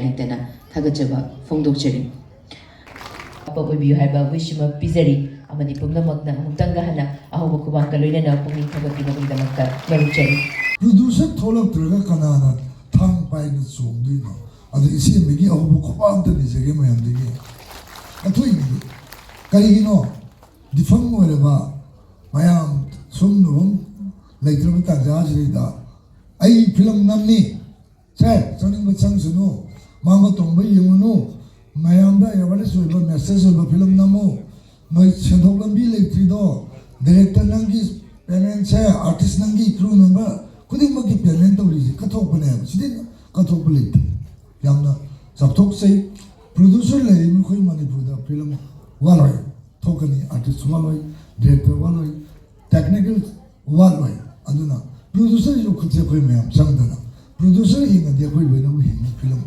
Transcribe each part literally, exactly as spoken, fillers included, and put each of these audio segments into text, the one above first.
ꯂꯩꯇꯅ ꯊꯥꯒꯠꯆꯕ ꯐꯣꯡꯗꯣꯛꯆꯔꯤ꯫ ꯑꯐꯕ ꯑꯣꯏꯕꯤꯌꯨ ꯍꯥꯏꯕ wishꯁꯤꯃ ꯄꯤꯖꯔꯤ꯫ ꯑꯃꯗꯤ ꯄꯨꯝꯅꯃꯛꯅ ꯑꯃꯨꯛꯇꯪꯒ ꯍꯟꯅ ꯑꯍꯧꯕ ꯈꯨꯕꯥꯛꯀ ꯂꯣꯏꯅꯅ ꯄꯨꯛꯅꯤꯡ ꯊꯧꯒꯠꯄꯤꯅꯕꯒꯤꯗꯃꯛꯇ ꯅꯣꯂꯨꯛꯆꯔꯤ꯫ ꯄ꯭ꯔꯣꯗ꯭ꯌꯨꯁꯔ ꯊꯣꯛꯂꯛꯇ꯭ꯔꯒ ꯀꯅꯥꯅ ꯊꯥꯡ ꯄꯥꯏꯅ ꯆꯣꯡꯗꯣꯏꯅꯣ? ꯑꯗꯨ ꯏꯆꯦ ꯑꯃꯒꯤ ꯑꯍꯧꯕ ꯈꯨꯕꯥꯛ ꯑꯝꯇ ꯅꯤꯖꯒꯦ ꯃꯌꯥꯝꯗꯒꯤ꯫ ꯑꯊꯣꯏꯕꯤꯗꯤ ꯀꯔꯤꯒꯤꯅꯣ? ꯗꯤꯐꯪ ꯑꯣꯏꯔꯕ ꯃꯌꯥꯝ ꯁꯨꯝ ꯂꯨꯍꯣꯡ ꯂꯩꯇ꯭ꯔꯕ ꯇꯥꯟꯖꯥꯁꯤꯗꯩꯗ ꯑꯩ ꯐꯤꯂꯝ ꯅꯝꯅꯤ꯫ ꯁꯦ, ꯆꯪꯅꯤꯡꯕ ꯆꯪꯁꯅꯨ, ꯃꯥꯡꯕ ꯇꯣꯡꯕ ꯌꯦꯡꯉꯨꯅꯨ, ꯃꯌꯥꯝꯗ ꯑꯦꯋꯥꯔꯅꯦꯁ ꯑꯣꯏꯕ ꯃꯦꯁꯦꯖ ꯑꯣꯏꯕ ꯐꯤꯂꯝ ꯅꯝꯃꯨ꯫ ꯅꯣꯏ ꯁꯦꯟꯊꯣꯛ ꯂꯝꯕꯤ ꯂꯩꯇ꯭ꯔꯤꯗꯣ, ꯗꯥꯏꯔꯦꯛꯇꯔ ꯅꯪꯒꯤ ꯄꯦꯃꯦꯟꯁꯦ, ꯑꯥꯔꯇꯤꯁ ꯅꯪꯒꯤ ꯀ꯭ꯔꯨ ꯃꯦꯝꯕꯔ ꯈꯨꯗꯤꯡꯃꯛꯀꯤ ꯄꯦꯃꯦꯟ ꯇꯧꯔꯤꯁꯦ ꯀꯠꯊꯣꯛꯄꯅꯦꯕ꯫ ꯁꯤꯗꯤ ꯀꯠꯊꯣꯛꯄ ꯂꯩꯇꯦ꯫ ꯌꯥꯝꯅ ꯆꯥꯎꯊꯣꯛꯆꯩ꯫ ꯄ꯭ꯔꯣꯗ꯭ꯌꯨꯁꯔ ꯂꯩꯔꯤꯕ ꯑꯩꯈꯣꯏ ꯃꯅꯤꯄꯨꯔꯗ ꯐꯤꯂꯝ ꯋꯥꯠꯂꯣꯏ꯫ ꯊꯣꯛꯀꯅꯤ, ꯑꯥꯔꯇꯤꯁ ꯋꯥꯠꯂꯣꯏ, ꯗꯥꯏꯔꯦꯛꯇꯔ ꯋꯥꯠꯂꯣꯏ, ꯇꯦꯛꯅꯤꯀꯦꯜ ꯋꯥꯠꯂꯣꯏ꯫ ꯑꯗꯨꯅ ꯄ꯭ꯔꯣꯗ꯭ꯌꯨꯁꯔ ꯌꯣꯛꯈꯠꯁꯦ ꯑꯩꯈꯣꯏ ꯃꯌꯥꯝ ꯆꯪꯗꯅ꯫ ꯄ꯭ꯔꯣꯗ꯭ꯌꯨꯁꯔ ꯍꯤꯡꯉꯗꯤ ꯑꯩꯈꯣꯏ ꯂꯣꯏꯅꯃꯛ ꯍꯤꯡꯉꯤ꯫ ꯐꯤꯂꯝ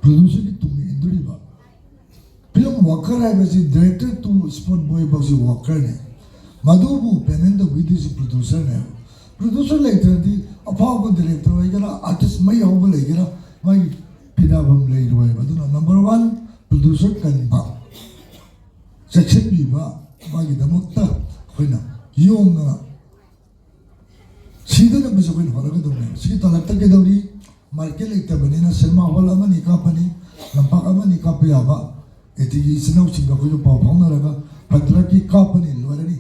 ꯄ꯭ꯔꯣꯗ꯭ꯌꯨꯁꯔꯒꯤ ꯇꯨꯡ ꯏꯟꯗꯣꯔꯤꯕ꯫ ꯐꯤꯂꯝ ꯋꯥꯀꯔ ꯍꯥꯏꯕꯁꯤ ꯗꯥꯏꯔꯦꯛꯇꯔ ꯇꯨ ꯁ꯭ꯄꯣꯠ ꯕꯣꯏ ꯐꯥꯎꯁꯤ ꯋꯥꯀꯔꯅꯦ꯫ ꯃꯗꯨꯕꯨ ꯄꯦꯃꯦꯟ ꯇꯧꯕꯤꯗꯣꯏꯁꯤ ꯄ꯭ꯔꯣꯗ꯭ꯌꯨꯁꯔꯅꯦꯕ꯫ ꯄ꯭ꯔꯣꯗ꯭ꯌꯨꯁꯔ ꯂꯩꯇ꯭ꯔꯗꯤ ꯑꯐꯥꯎꯕ ꯗꯥꯏꯔꯦꯛꯇꯔ ꯑꯣꯏꯒꯦꯔꯥ, ꯑꯥꯔꯇꯤꯁ ꯃꯩ ꯍꯧꯕ ꯂꯩꯒꯦꯔꯥ, ꯃꯥꯒꯤ ꯄꯤꯗꯥꯐꯝ ꯂꯩꯔꯣꯏꯕ꯫ ꯑꯗꯨꯅ ꯅꯝꯕꯔ ꯋꯥꯟ, ꯄ꯭ꯔꯣꯗ꯭ꯌꯨꯁꯔ ꯀꯟꯕ, ꯆꯦꯛꯁꯤꯟꯕꯤꯕ, ꯃꯥꯒꯤꯗꯃꯛꯇ ꯑꯩꯈꯣꯏꯅ ꯌꯣꯝꯗꯅ ꯁꯤꯗꯅꯕꯁꯨ ꯑꯩꯈꯣꯏꯅ ꯍꯣꯠꯅꯒꯗꯕꯅꯦꯕ꯫ ꯁꯤꯒꯤ ꯇꯥꯂꯛꯇ ꯀꯩꯗꯧꯔꯤ? ꯃꯥꯔꯀꯦꯠ ꯂꯩꯇꯕꯅꯤꯅ ꯁꯤꯅꯦꯃꯥ ꯍꯣꯜ ꯑꯃꯅꯤ ꯀꯥꯞꯄꯅꯤ, ꯂꯝꯄꯥꯛ ꯑꯃꯅꯤ ꯀꯥꯞꯄ ꯌꯥꯕ, ꯑꯗꯒꯤ ꯏꯆꯤꯟ ꯏꯅꯥꯎꯁꯤꯡꯒ ꯑꯩꯈꯣꯏꯁꯨ ꯄꯥꯎ ꯐꯥꯎꯅꯔꯒ ꯐꯟꯗ꯭ꯔꯀꯤ ꯀꯥꯞꯄꯅꯤ, ꯂꯣꯏꯔꯅꯤ꯫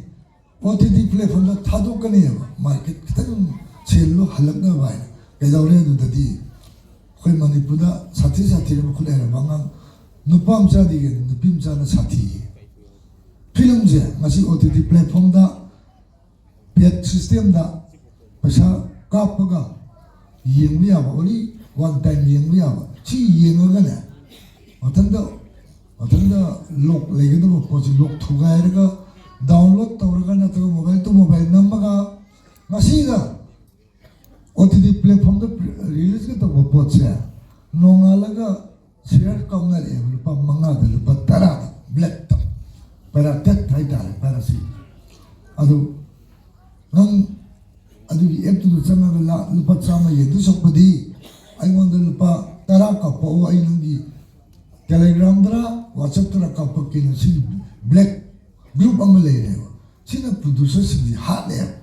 ꯑꯣ ꯇꯤ ꯇꯤ ꯄ꯭ꯂꯦꯠꯐꯣꯝꯗ ꯊꯥꯗꯣꯛꯀꯅꯦꯕ꯫ ꯃꯥꯔꯀꯦꯠ ꯈꯤꯇꯪ ꯁꯦꯜꯗꯣ ꯍꯜꯂꯛꯅꯕ ꯍꯥꯏꯅ꯫ ꯀꯩꯗꯧꯔꯦ ꯑꯗꯨꯗꯗꯤ? ꯑꯩꯈꯣꯏ ꯃꯅꯤꯄꯨꯔꯗ ꯁꯥꯊꯤ ꯁꯥꯊꯤꯔꯕ ꯈꯨꯠ ꯍꯩꯔꯕ ꯑꯉꯥꯡ, ꯅꯨꯄꯥ ꯃꯆꯥꯗꯒꯤ ꯍꯦꯟꯅ ꯅꯨꯄꯤ ꯃꯆꯥꯅ ꯁꯥꯊꯤꯌꯦ꯫ ꯐꯤꯂꯝꯁꯦ ꯉꯁꯤ ꯑꯣ ꯇꯤ ꯇꯤ ꯄ꯭ꯂꯦꯠꯐꯣꯝꯗ ꯄꯦꯠ ꯁꯤꯁꯇꯦꯝꯗ ꯄꯩꯁꯥ ꯀꯥꯞꯄꯒ ꯌꯦꯡꯕ ꯌꯥꯕ, ꯑꯣꯟꯂꯤ ꯋꯥꯟ ꯇꯥꯏꯝ ꯌꯦꯡꯕ ꯌꯥꯕ, ꯁꯤ ꯌꯦꯡꯉꯒꯅꯦ, ꯃꯊꯟꯇ ꯃꯊꯟꯇ ꯂꯣꯛ ꯂꯩꯒꯗꯕ ꯄꯣꯠꯁꯤ ꯂꯣꯛ ꯊꯨꯒꯥꯏꯔꯒ ꯗꯥꯎꯟꯂꯣꯗ ꯇꯧꯔꯒ ꯅꯠꯇ꯭ꯔꯒ ꯃꯣꯕꯥꯏꯜ ꯇꯨ ꯃꯣꯕꯥꯏꯜ ꯅꯝꯃꯒ ꯉꯁꯤꯒ ꯑꯣ ꯇꯤ ꯇꯤ ꯄ꯭ꯂꯦꯠꯐꯣꯝꯗ ꯔꯤꯂꯤꯖꯀ ꯇꯧꯕ ꯄꯣꯠꯁꯦ ꯅꯣꯡꯉꯥꯜꯂꯒ ꯁꯤꯌꯔ ꯀꯥꯎꯅꯔꯛꯑꯦꯕ, ꯂꯨꯄꯥ ꯃꯉꯥꯗ, ꯂꯨꯄꯥ ꯇꯔꯥꯗ, ꯕ꯭ꯂꯦꯛꯇ, ꯄꯦꯔꯥꯇꯦꯠ ꯍꯥꯏꯇꯥꯔꯦ, ꯄꯥꯏꯔꯁꯤ꯫ ꯑꯗꯨ ꯅꯪ ꯑꯗꯨꯒꯤ ꯑꯦꯞꯇꯨꯗ ꯆꯪꯉꯒ ꯂꯥ-, ꯂꯨꯄꯥ ꯆꯥꯝꯃ ꯌꯦꯟꯗꯨ ꯁꯛꯄꯗꯤ ꯑꯩꯉꯣꯟꯗ ꯂꯨꯄꯥ ꯇꯔꯥ ꯀꯥꯞꯄꯛꯑꯣ, ꯑꯩ ꯅꯪꯒꯤ Telegramꯗꯔ WhatsAppꯇꯔ ꯀꯥꯞꯄꯛꯀꯦꯅ ꯁꯤ black group ꯑꯃ ꯂꯩꯔꯦꯕ꯫ ꯁꯤꯅ producerꯁꯤꯡꯁꯤ ꯍꯥꯠꯂꯦꯕ꯫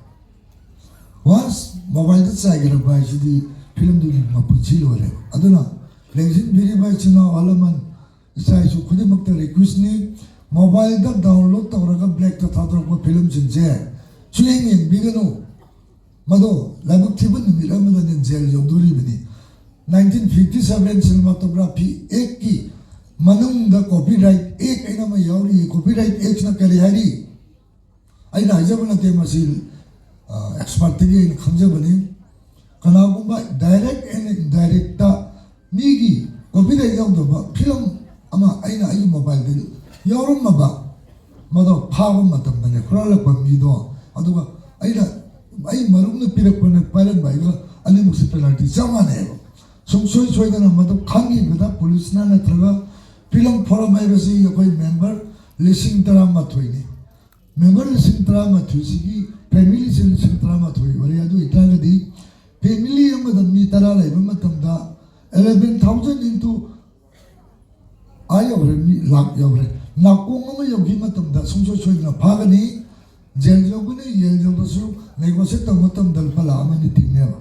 Once mobileꯗ ꯆꯥꯏꯈ꯭ꯔꯕ ꯍꯥꯏꯁꯤꯗꯤ filmꯗꯨꯒꯤ ꯃꯄꯨꯟꯁꯤ ꯂꯣꯏꯔꯦꯕ꯫ ꯑꯗꯨꯅ ꯂꯦꯡꯖꯤꯟꯕꯤꯔꯤꯕ ꯏꯆꯤꯟ ꯏꯅꯥꯎ ꯑꯍꯜ ꯂꯃꯟ, ꯏꯆꯥ ꯏꯁꯨ ꯈꯨꯗꯤꯡꯃꯛꯇ requestꯅꯤ, mobileꯗ download ꯇꯧꯔꯒ blackꯇ ꯊꯥꯗꯣꯔꯛꯄ filmꯁꯤꯡꯁꯦ ꯁꯨꯌꯦꯡ ꯌꯦꯡꯕꯤꯒꯅꯨ꯫ ꯃꯗꯣ ꯂꯥꯏꯕꯛ ꯊꯤꯕ ꯅꯨꯃꯤꯠ ꯑꯃꯗꯅꯦ jail ꯌꯧꯗꯣꯔꯤꯕꯅꯤ꯫ Nineteen fifty seven Cinematography Actꯀꯤ ꯃꯅꯨꯡꯗ Copyright Act ꯍꯥꯏꯅ ꯑꯃ ꯌꯥꯎꯔꯤ꯫ Copyright Actꯅ ꯀꯔꯤ ꯍꯥꯏꯔꯤ? ꯑꯩꯅ ꯍꯥꯏꯖꯕ ꯅꯠꯇꯦ, ꯃꯁꯤ, ꯑ, expertꯇꯒꯤ ꯑꯩꯅ ꯈꯪꯖꯕꯅꯤ꯫ ꯀꯅꯥꯒꯨꯝꯕ direct and indirectꯇ ꯃꯤꯒꯤ copyright ꯌꯥꯎꯗꯕ film ꯑꯃ ꯑꯩꯅ ꯑꯩꯒꯤ mobileꯗ ꯌꯥꯎꯔꯝꯃꯕ, ꯃꯗꯣ ꯐꯥꯕ ꯃꯇꯝꯗꯅꯦ ꯍꯨꯔꯥꯜꯂꯛꯄ ꯃꯤꯗꯣ, ꯑꯗꯨꯒ ꯑꯩꯅ, ꯑꯩ ꯃꯔꯨꯞꯅ ꯄꯤꯔꯛꯄꯅꯦ ꯄꯥꯏꯔꯝꯕ ꯑꯩꯒ ꯑꯅꯤꯃꯛꯁꯦ penalty ꯆꯞ ꯃꯥꯟꯅꯩꯑꯕ꯫ ꯁꯨꯡꯁꯣꯏ ꯁꯣꯏꯗꯅ ꯃꯗꯨ ꯈꯪꯈꯤꯕꯗ policeꯅ ꯅꯠꯇ꯭ꯔꯒ film forum ꯍꯥꯏꯕꯁꯤ ꯑꯩꯈꯣꯏ member ꯂꯤꯁꯤꯡ ꯇꯔꯥꯃꯥꯊꯣꯏꯅꯤ꯫ Member ꯂꯤꯁꯤꯡ ꯇꯔꯥꯃꯥꯊꯣꯏꯁꯤꯒꯤ familyꯁꯦ ꯂꯤꯁꯤꯡ ꯇꯔꯥꯃꯥꯊꯣꯏ ꯑꯣꯏꯔꯦ꯫ ꯑꯗꯨ ꯑꯣꯏꯇꯥꯔꯒꯗꯤ family ꯑꯃꯗ ꯃꯤ ꯇꯔꯥ ꯂꯩꯕ ꯃꯇꯝꯗ eleven thousand into ꯑꯥ ꯌꯧꯔꯦ, ꯃꯤ ꯂꯥꯛ ꯌꯧꯔꯦ꯫ ꯅꯥꯀꯣꯡ ꯑꯃ ꯌꯧꯈꯤ ꯃꯇꯝꯗ ꯁꯨꯡꯁꯣꯏ ꯁꯣꯏꯗꯅ ꯐꯥꯒꯅꯤ, jail ꯌꯧꯒꯅꯤ꯫ Jail ꯌꯧꯕꯁꯨ negotiate ꯇꯧꯕ ꯃꯇꯝꯗ ꯂꯨꯄꯥ ꯂꯥꯛ ꯑꯃ ꯑꯅꯤ ꯇꯤꯡꯅꯦꯕ꯫